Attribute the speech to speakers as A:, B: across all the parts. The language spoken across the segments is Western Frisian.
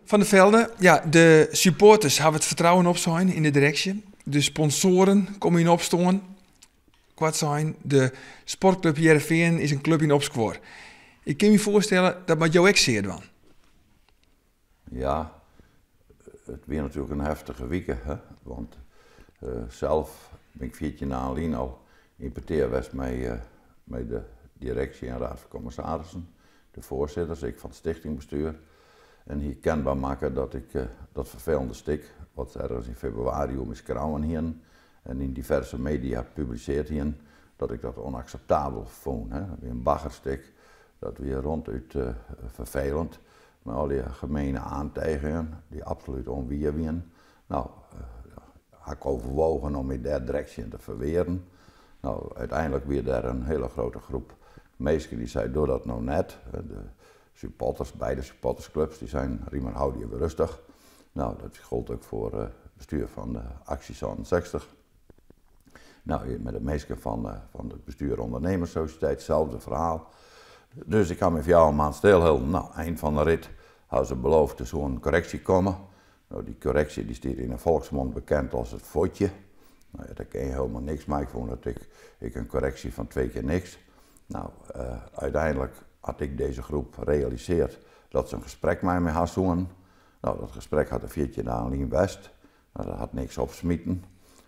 A: Van der Velde, ja, de supporters hawwe it fertrouwen opsein yn de direksje. De sponsoaren komme yn opstân. Koartsein, de Sportklup Hearrenfean is in klup yn opskuor. Ik kin my foarstelle, dat moat jo ek sear dwaan.
B: Ja, it wie natuerlik in heftige wike, hè? Want sels bin ik 14 dagen lyn al yn petear west mei de direksje en raad fan kommissarissen, de foarsitters, ek fan it stichtingbestuur. En hie kenber makke dat ik dat ferfelende stik, wat se ergens yn febrewaris oer my skreaun hienen en yn diverse media publisearre hienen, dat ik dat ûnakseptabel fûn. Hè. Dat wie in baggerstik, dat wie rûnút ferfelend, mei al dy gemene oantigingen, dy't absolút ûnwier wienen. No, ha ik overwogen om my dêr direkt tsjin te ferwearen. No, úteinlik wie der in hiele grutte groep minsken dy't sei, doch dat no net. De supporters, beide supportersklups, dy seinen, Riemer, hâld dy even rêstich. No, dat jildt ek foar it bestjoer fan de Actie 67. No, mei de minsken fan it bestjoer Ondernemerssociëteit, itselde ferhaal. Dus ik ha my 4 maand stilholden. No, ein fan de rit hawwe se beloofd, der soe in korreksje komme. No, dy korreksje dy stiet yn de folksmond bekend as it fuotsje. No, ja, dêr kin je hielendal niks mei. Ik fûn dat ik in korreksje fan 2 kear niks. No, úteinlik hat ek dizze groep realisearre dat se in gesprek mei my ha soenen. No, dat gesprek hat der 14 dagen lyn west. No, dat hat niks opsmiten.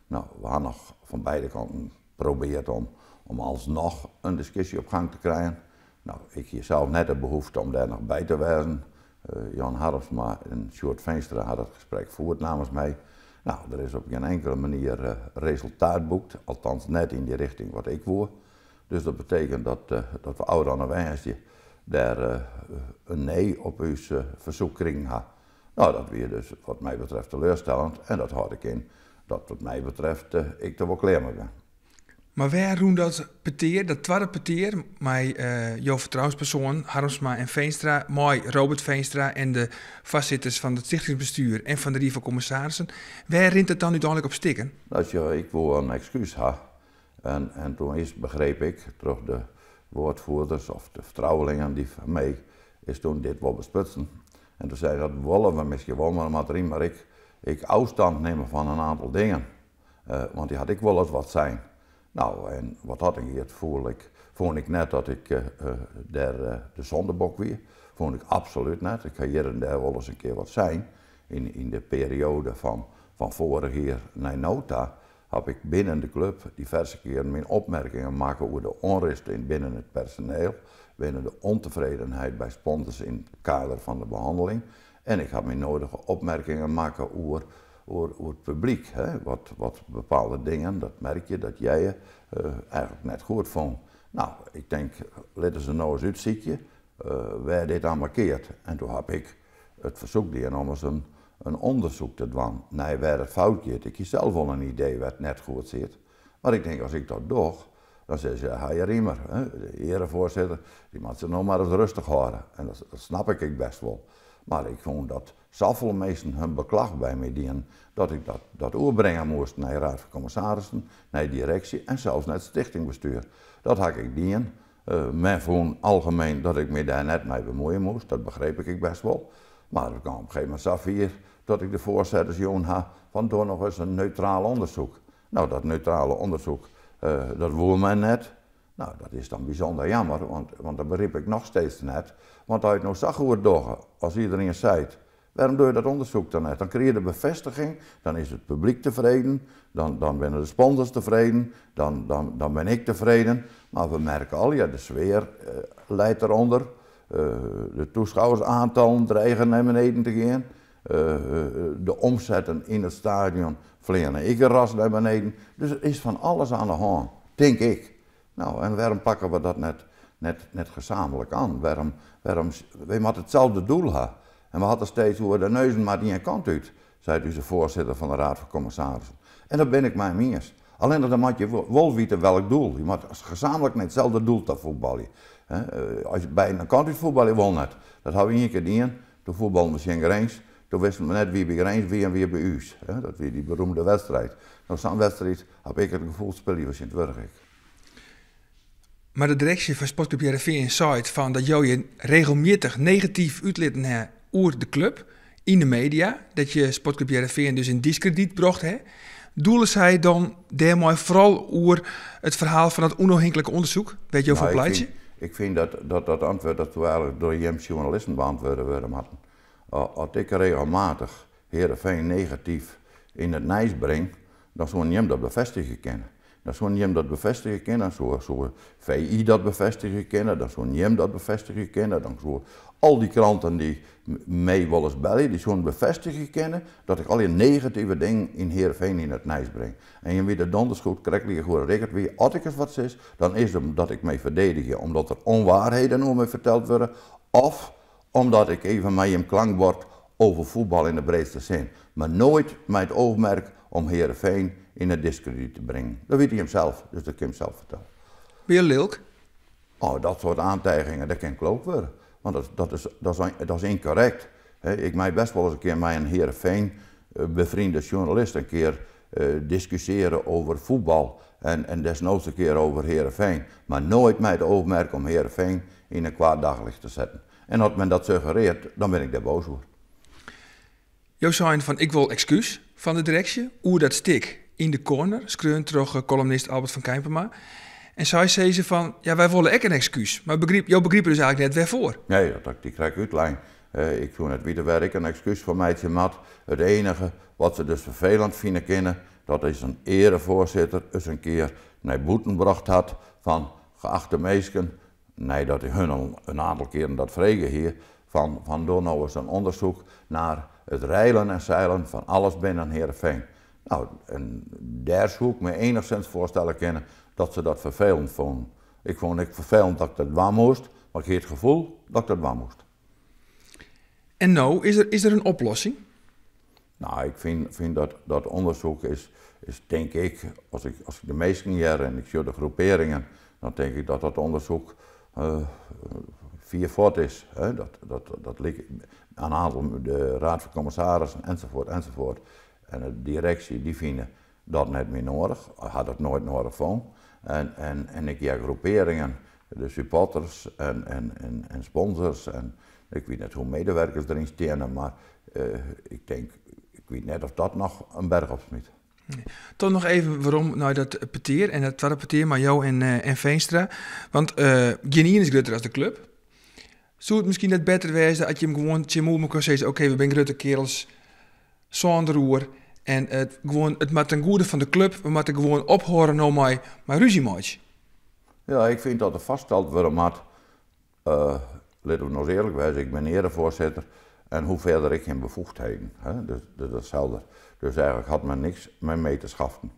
B: No, we ha noch fan beide kanten probearre om alsnoch in diskusje op gang te krijen. No, ik hie sels net de behoefte om dêr noch by te wêzen. Jan Harmsma en Sjoerd Veenstra ha dat gesprek fierd namens my. No, der is op gjin inkelde manier resultaat boekt, althans net yn dy rjochting wat ik woe. Dus dat betekent dat we ôfrûne woansdei dêr in nee op ús fersyk krigen ha. No, dat wie dus wat my betreft teleurstellend en dat hâld ik yn dat wat my betreft ik der wol klear mei bin.
A: Mar wêr rûn dat petear, dat twadde petear, mei jo fertrouwenspersoan Harmsma en Veenstra, mei Robert Veenstra en de foarsitters fan it stichtingsbestjoer en fan de Rie fan Kommissarissen, wêr rint it dan úteinlik op stikken?
B: No, sjoch, ik woe in ekskús ha. En doe is, begreep ik, troch de woordvoerders of de fertrouwelingen dy fan my, is doe dit wol besprutsen. En doe sei dat wolle we miskien wol, mar dan moat Riemer ek ôfstân nimme fan in oantal dingen. Want dy hat ek wolris wat sein. No, en wat dat oangiet, fûn ik net dat ik dêr de sondebok wie. Fûn ik absolút net. Ik ha hjir en dêr wolris in kear wat sein. Yn de perioade fan foarich jier nei no ta ha ik binnen de klup diverse kearen myn opmerkingen makke oer de ûnrêst binnen it personiel, binnen de ûntefredenheid by sponsors yn it kader fan de behanneling. En ik ha myn nedige opmerkingen makke oer it publyk. Hè? Wat bepaalde dingen, dat merke je, dat jij eigentlik net goed fûn. No, ik tink, litte se no ris útsykje wêr dit oan mankearret. En doe ha ik it fersyk dien om ris in ûndersyk te dwaan nei wêr it fout giet. Ik hie sels wol in idee wêr it net goed sit. Mar ik tink, as ik dat doch, dan sizze se, ha je Riemer, hè, de earefoarsitter, dy moat se no mar ris rêstich hâlde. En dat snap ik ek bêst wol. Mar ik fûn dat safolle minsken hun beklach by my dienen, dat ik dat oerbringe moast nei de Raad fan Kommissarissen, nei de direksje en sels nei it stichtingbestuur. Dat ha ik dien. Men fûn algemien dat ik my dêr net mei bemuoie moast, dat begreep ik ek bêst wol. Mar it kaam op in gegeven momint safier dat ik de foarsitters jûn ha fan doch noch ris in neutraal ûndersyk. No, dat neutrale ûndersyk, dat woe men net. No, dat is dan bysûnder jammer, want dat begryp ik noch steeds net. Want as je it no sa goed dogge, as iderien seit, wêrom doch je dat ûndersyk dan net? Dan krije je de befêstiging, dan is it publyk tefreden, dan binne de sponsors tefreden, dan bin ik tefreden. Mar we merke al, ja, de sfear lijdt derûnder. De taskôgersoantallen drige nei beneden te gean. De omsetten yn it stadion fleane ek ras nei beneden. Dus der is fan alles oan de hân, tink ik. No, en wêrom pakke we dat net gesamentlik oan? Wy moatte itselde doel ha. En we ha it steeds oer de neuzen moatte ien kant út, seit ús foarsitter fan de Raad fan Kommissarissen. En dêr bin ik mei iens. Allinnich dan moatte je wol witte welk doel. Je moatte gesamentlik nei itselde doel ta fuotbalje. As je by in kant út fuotbalje wol net. Dat ha we ien kear dien. Doe fuotballen we tsjin Grins. Doe wisten we net wa by Grins wie en wa by ús. Dat wie dy beroemde wedstriid. No, sa'n wedstriid ha ik it gefoel spylje we tsjintwurdich ek.
A: Mar de direksje fan Sportklup Hearrenfean seit fan dat jo je regelmjittich negatyf útlitten ha oer de klup. yn de media, dat je Sportclub Hearrenfean dus yn diskredyt brocht ha. Doele sy dan dêrmei foaral oer it ferhaal fan dat ûnôfhinklike ûndersyk, wêr't jo foar
B: Nou, ik
A: pleitsje?
B: fyn, ik fyn dat, dat dat antwurd dat soe eigentlik troch jim sjoernalisten beäntwurde wurde moatten. As ik regelmatich Hearrenfean negatyf yn it nijs bring, dan soene jim dat befêstigje kinne. Dan soene jim dat befêstigje kinne, dan soe VI dat befêstigje kinne, dan soene jim dat befêstigje kinne, dan soe al dy kranten dy't my wolris belje, dy soene befêstigje kinne dat ik allegear negative dingen yn Hearrenfean yn it nijs bring. En jim witte donders goed, krekt like goed as ik it wie, as ik ris wat sis, dan is it omdat ik my ferdedigje, omdat der ûnwaarheden oer my ferteld wurde, of omdat ik even mei jim klankbord over voetbal in de breedste zin. Mar noait mei it oachmerk om Hearrenfean yn it diskredyt te bringen. Dat wit jim sels, dus dat kin jim sels fertelle.
A: Binne je lilk?
B: Oh, dat soart oantijgingen, dat kin lilk wurde. Want dat is ynkorrekt. Ik mei bêst wolris in kear mei in Hearrenfean befriende sjoernalist in kear diskusjearje oer fuotbal en desnoods in kear oer Hearrenfean. Mar noait mei it oachmerk om Hearrenfean yn in kwaad daglicht te setten. En as men dat suggerearret, dan bin ik dêr boas oer.
A: Jo seinen fan ik wol ekskús fan de direksje oer dat stik yn de Corner, skreaun troch kollumnist Albert van Keimpema. En sy sizze fan, ja, wy wolle ek in ekskús. Mar jo begripe dus eigentlik net wêrfoar.
B: Nee, dat ha ik dy krekt útlein. Ik soe net witte wêr ik in ekskús foar meitsje moat. It iennige wat se dus ferfelend fine kinne, dat is in earefoarsitter ris in kear nei bûten brocht hat fan geachte minsken, neidat hy hun al in oantal kearen dat frege hie, fan doch no ris in ûndersyk nei it reilen en seilen fan alles binnen Hearrenfean. Nou, en dêr soe ik my enigszins foarstelle kinne dat se dat ferfelend fûnen. Ik fûn it ferfelend dat ik dat dwaan moast, mar ik hie it gefoel dat ik dat dwaan moast.
A: En no, is der in oplossing?
B: Nou, ik fyn dat dat ûndersyk is tink ik, as ik de minsken hear en ik sjoch de groepearringen, dan tink ik dat dat ûndersyk fier fuort is. Hè? Dat liket in oantal, de Raad van Commissarissen enzovoort, enzovoort. En de direksje dy fine dat net mear nedich, hat dat noait nedich fûn. En ik hear groepearringen, de supporters en sponsors en ik wit net hoe medewerkers deryn steane, mar ik tink, ik wit net oft dat noch in berch opsmyt.
A: Nee. Toch noch even werom nei dat petear en dat twadde petear mei jo en Veenstra. Want gjinien is grutter as de klup. Soe it miskien net better wêze as je him gewoan tsjin elkoar sizze, oké, we binne grutte kearels, sân deroer en it, gewoan, it moat ten goede fan de klup, we moatte gewoan ophâlde no mei rúzje meitsje.
B: Ja, ik fyn dat der fêststeld wurde moat. Litte we no ris earlik wêze, ik bin earefoarsitter en hoe fierder ik gjin befoegdheden. Hè? Dus, dus dat is helder. Dus eigentlik hat men niks mei my te skaften.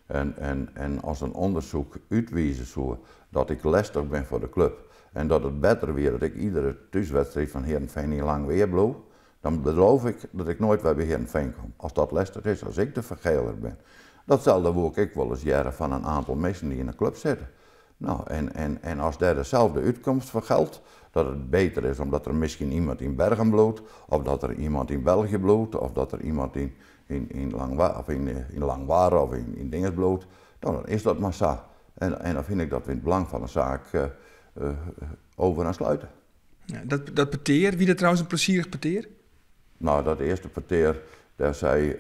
B: En as in ûndersyk útwize soe dat ik lestich bin foar de klup en dat it better wie dat ik iedere thúswedstriid fan Hearrenfean yn Langweer bliuw, dan beloof ik dat ik noait wer by Hearrenfean kom. As dat lestich is, as ik de fergeler bin. Datselde woe ik ek wolris hearre fan in oantal minsken dy't yn de klup sitte. Nou, en as dêr deselde útkomst foar jildt, dat it better is omdat der miskien iemand yn Bergen bliuwt, of dat der iemand yn België bliuwt, of dat der iemand yn Langwar of yn Dinges bliuwt, dan is dat mar sa. En dan fyn ik dat we yn it belang fan de saak over en slute.
A: Ja, dat petear, wie dat trouwens in plezierich petear?
B: Nou, dat earste petear, dêr sei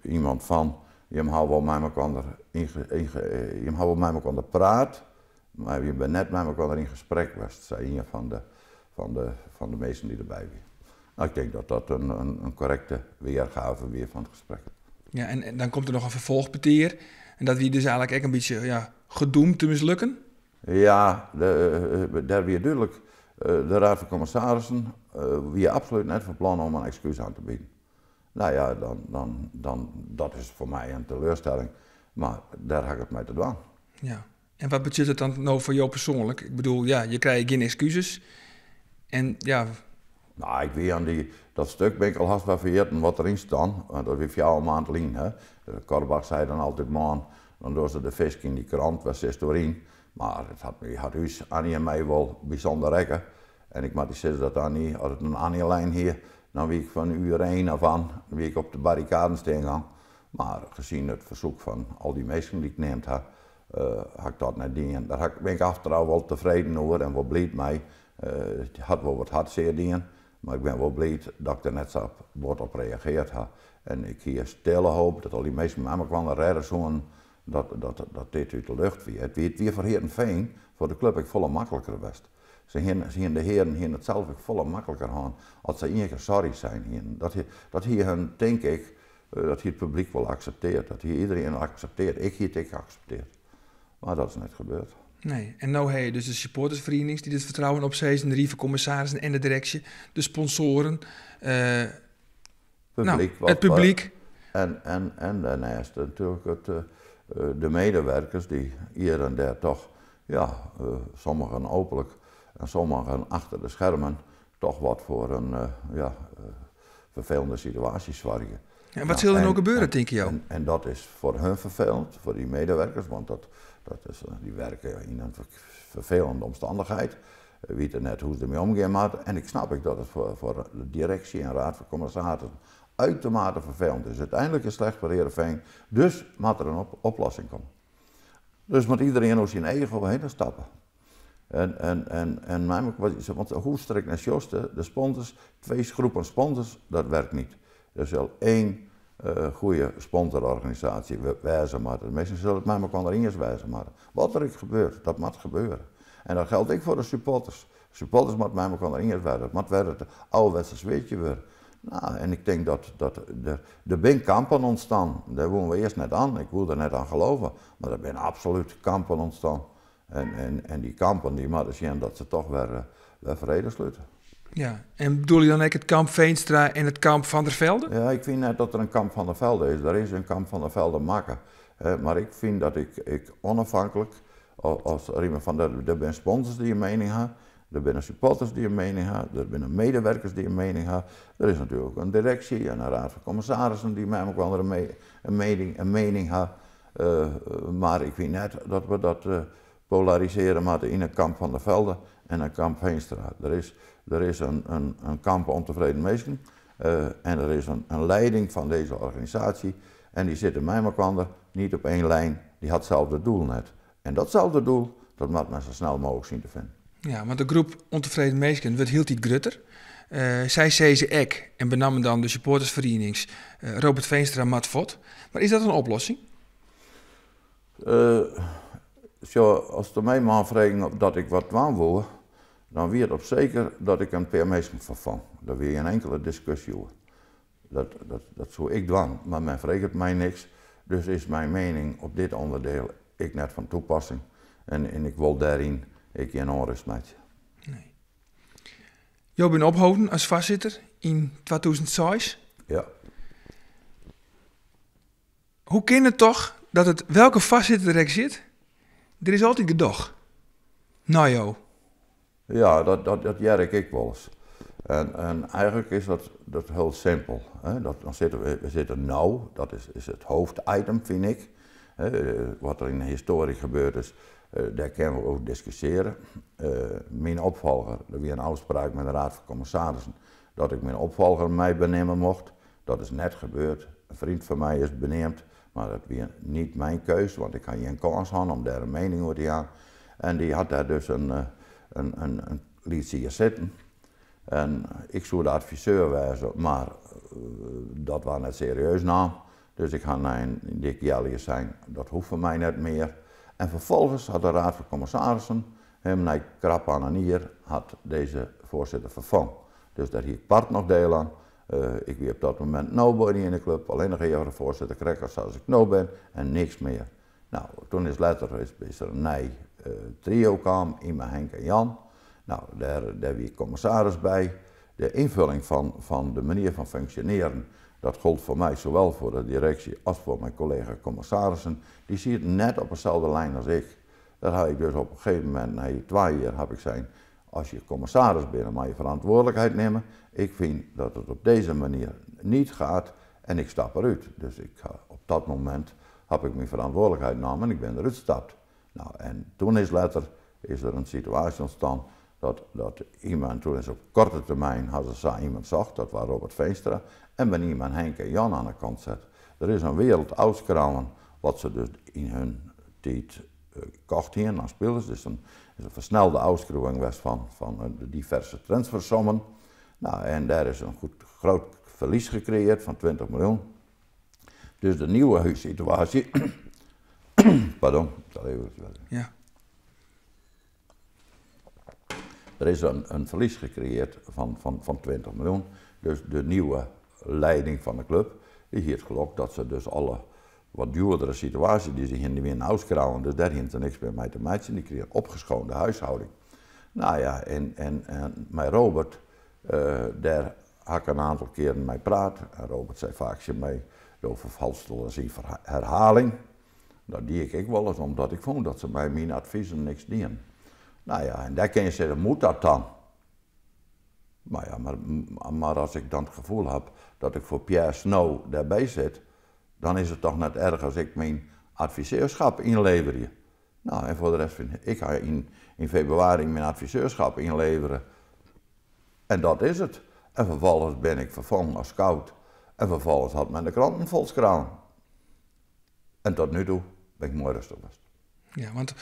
B: iemand fan, jim hawwe wol mei elkoar jim hawwe wol mei elkoar praat, mar je binne net mei elkoar yn gesprek west, sei ien fan de minsken dy't derby wie. Nou, ik tink dat dat in korrekte weargave wie fan it gesprek.
A: Ja, en dan komt der noch in ferfolchpetear en dat wie dus eigentlik ek in bytsje, ja, gedoemd te mislukken?
B: Ja, dêr wie dúdlik, de Raad van Commissarissen wie absolút net fan plan om in ekskús oan te bieden. Nou ja, dan, dat is foar my in teleurstelling, mar dêr ha ik it mei te dwaan.
A: Ja, en wat betsjut it dan no foar jo persoanlik? Ik bedoel, ja, je krije gjin ekskuses en ja...
B: Nou, ik wie oan dy, dat stik bin ik al hast wer ferjitten wat deryn stie, want dat wie 4 maand lyn. Hè. De Korbach sei dan altyd, man, dan dogge se de fisk yn dy krant, wêr sitst oeryn? Mar it hat ús, Annie en my, wol bysûnder rekke. En ik moat dy sizze dat Annie, as it oan Annie lein hie, dan wie ik fan uur 1 af oan, dan wie ik op de barrikaden stean gien. Mar gezien it fersyk fan al dy minsken dy't ik neamd ha, ha ik dat net dien. Dêr bin ik achterôf wol tefreden oer en wol bliid mei. It hat wol wat hartsear dien, Mar ik bin wol bliid dat ik der net sa bot op reagearre ha. En ik hie stille hoop dat al dy minsken mei elkoar rêde soenen dat dit út de lucht wie. It wie foar Hearrenfean, foar de klup, ek folle makliker west. Se hienen, de hearen hienen it sels ek folle makliker hân as se ien kear sorry sein hienen. Dat hie hun, tink ik, dat hie it publyk wol akseptearre. Dat hie iderien akseptearre. Ik hie it ek akseptearre. Mar dat is net gebeurd.
A: Nee, en no ha je dus de supportersferienings dy't it fertrouwen opsizze, de rie fan kommissarissen en de direksje, de sponsoaren,
B: Publyk,
A: nou, it publyk.
B: En dêrneist natuerlik de medewerkers dy't hjir en dêr toch, ja, sommigen openlik en sommigen achter de skermen, toch wat foar in, ja, ferfelende situaasje soargje.
A: En wat sil der no gebeure, tinke jo?
B: En dat is foar hun ferfelend, foar dy medewerkers, want dy werke yn in ferfelende omstannichheid. Witte net hoe't se dermei omgean moatte. En ik snap ek dat it foar de direksje en raad fan kommissarissen uitermate ferfelend is. Uteinlik is it slecht foar Hearrenfean, dus moat der in oplossing komme. Dus moat iderien oer syn ego hinne stappe. En want hoe strikt nei sjochst, de sponsors, twee groepen sponsors, dat werkt niet. Der sil één goede sponsororganisaasje wêze moatte. De minsken sille it mei elkoar iens wêze moatte. Wat der ek gebeurt, dat moat gebeure. En dat jildt ek foar de supporters. Supporters moatte mei elkoar iens wêze. It moat wer it âlderwetse sfeartsje wurde. Nou, en ik tink dat der binne kampen ûntstien. Dêr woene we earst net oan. Ik woe der net oan gelove. Mar der binne absolút kampen ûntstien. En dy kampen dy moatte sjen dat se toch wer frede slute.
A: Ja, en bedoele je dan ek it kamp Veenstra en it kamp Van der Velde?
B: Ja, ik fyn net dat der in kamp Van der Velde is. Der is in kamp Van der Velde makke. Mar ik fyn dat ik ûnôfhinklik, as iemand fan der binne sponsors dy't in miening ha, der binne supporters dy't in miening ha, der binne medewerkers dy't in miening ha. Der is natuerlik in direksje en in raad fan kommissarissen dy't mei elkoar in miening ha. Mar ik fyn net dat we dat polarisearje moatte yn in kamp Van der Velde en in kamp Veenstra. Der is in kamp ûntefreden minsken en der is in leiding fan dizze organisaasje en dy sitte mei elkoar net op één lijn, dy hat itselde doel net. En datselde doel, dat moat men sa snel mooglik sjen te finen.
A: Ja, want de groep ûntefreden minsken wurdt hieltyd grutter. Sy sizze ek, en benammen dan de supportersferienings, Robert Veenstra moat fuort. Mar is dat in oplossing?
B: Sjoch, as de my man fregen dat ik wat dwaan woe, dan wie it op seker dat ik in pear minsken ferfong. Dêr wie gjin inkelde diskusje oer. Dat soe ik dwaan, mar men freget my niks. Dus is myn miening op dit ûnderdiel ek net fan tapassing. En ik wol dêryn ek gjin ûnrêst meitsje.
A: Nee. Jo binne opholden as foarsitter yn 2006.
B: Ja.
A: Hoe kin it toch dat it welke foarsitter der ek sit, der is altyd gedoch? Nou jo.
B: Ja, dat hear ik ek wolris. En eigentlik is dat hiel simpel. Hè? Dan sitte we sitte no, dat is it hoofditem, fyn ik. Hè, wat der yn de histoarje gebeurd is, dêr kinne we oer diskusjearje. Myn opfolger, der wie in ôfspraak mei de Raad fan Kommissarissen dat ik myn opfolger mei beneame mocht. Dat is net gebeurd. In freon fan my is beneamd, mar dat wie net myn keus, want ik ha gjin kâns hân om dêr in miening oer te jaan. En dy hat dêr dus in lytsje sitten. En ik soe de adviseur wêze, mar dat wie net serieus naam. Dus ik ha nei in dik healjier sein, dat hoecht foar my net mear. En ferfolgens hat de Raad fan Kommissarissen him nei krap oan in jier hat dizze foarsitter ferfongen. Dus dêr hie ik part noch diel oan. Ik wie op dat momint nobody yn de klup, allinnich even de foarsitter, krekt sa as ik no bin, en niks mear. Nou, doe is letter is der in nij trio kaam, Yme, Henk en Jan. Nou, dêr wie ik kommissaris by. De ynfolling fan de manier fan funksjonearjen, dat gold foar my sawol foar de direksje as foar myn kollega kommissarissen. Dy sieten net op deselde lijn as ik. Dêr ha ik dus op in gegeven momint, nei 2 jier, ha ik sein, as je kommissaris binne, moatte je ferantwurdlikheid nimme. Ik fyn dat it op dizze manier net giet en ik stap derút. Dus op dat momint ha ik myn ferantwurdlikheid naam en ik bin derút stapt. Nou, en doe is letter is der in situaasje ûntstien dat iemand, doe is op koarte termyn ha se sa iemand socht, dat wie Robert Veenstra, en ben iemand Henk en Jan oan de kant set. Der is in wereld ôfskreaun, wat se dus yn hun tiid kocht hiene oan spilers. Dus is in fersnelde ôfskriuwing west fan de diverse transfersommen. Nou, en daar is een goed groot verlies gecreëerd van 20 miljoen. Dus de nieuwe situatie. Pardon, ik zal even.
A: Ja.
B: Er is een verlies gecreëerd van 20 miljoen. Dus de nieuwe leiding van de club, die heeft geluk dat ze dus alle wat duurdere situatie die ze hier niet meer in huis krijgen. Dus daar heeft er niks meer mee te maken. Die kregen opgeschoonde huishouding. Nou ja, en met Robert, daar had ik een aantal keren mee praat. En Robert zei vaak tegen mij, door vervalst in herhaling. Dat die ik wel eens, omdat ik vond dat ze mij mijn adviezen niks dienen. Nou ja, en daar kun je zeggen, moet dat dan? Maar ja, maar als ik dan het gevoel heb dat ik voor Pierre Snow daarbij zit, dan is het toch net erg als ik mijn adviseurschap inlever. Nou, en voor de rest vind ik, ik ga in februari mijn adviseurschap inleveren. En dat is het. En vervolgens ben ik vervangen als scout. En vervolgens had men de kranten vol kraan. En tot nu toe ben ik mooi rustig geweest.
A: Ja, want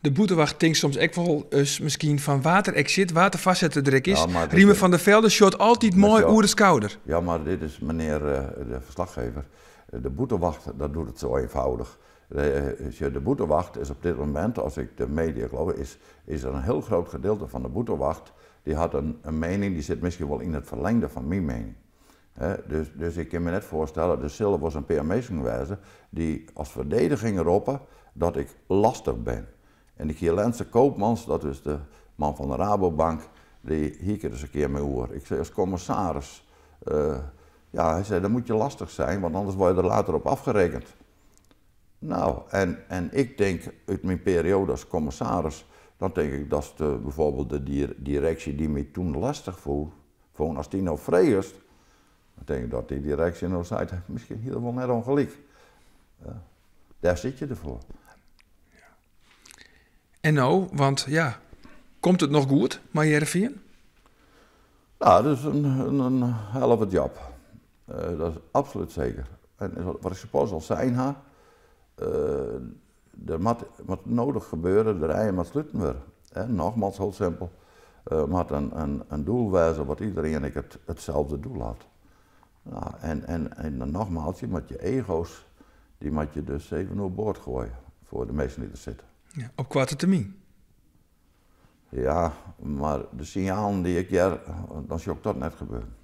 A: de boetewacht denkt soms ook wel eens misschien van water exit, water vastzetten er is.
B: Ja, maar dit
A: Riemen
B: is
A: van der Velde shot altijd
B: Maar
A: mooi
B: zo
A: oer de schouder.
B: Ja, maar dit is meneer de verslaggever. De boetewacht, dat doet het zo eenvoudig. De boetewacht is op dit moment, als ik de media geloof, is er een heel groot gedeelte van de boetewacht. Die had een mening, die zit misschien wel in het verlengde van mijn mening. Hè, dus ik kan me net voorstellen, er zullen wel eens een paar mensen wezen die als verdediging roepen dat ik lastig ben. En die Lense Koopmans, dat is de man van de Rabobank, die hier keer eens een keer mee hoor. Ik zei als commissaris, ja, hij zei, dan moet je lastig zijn, want anders word je er later op afgerekend. Nou, en ik denk uit mijn periode als commissaris, dan denk ik dat bijvoorbeeld de directie die mij toen lastig voel, als die nou vrij is, dan denk ik dat die directie nou zei, misschien hier wel net ongelijk. Ja, daar zit je ervoor.
A: Ja. En nou, want ja, komt het nog goed, maar Heerenveen?
B: Nou, dat is een helft job. Dat is absoluut zeker. En wat ik suppose al zijn ha, er moet nodig gebeuren, de rijen moet sluiten worden. Hè, nogmaals, heel simpel. Moet een doel wijzen wat iedereen ik hetzelfde doel had. Nou, en dan nogmaals, je moet je ego's, die moet je dus even overboord gooien voor de meesten die er zitten.
A: Ja, op korte termijn.
B: Ja, maar de signalen die ik hier, dan zie ik dat net gebeuren.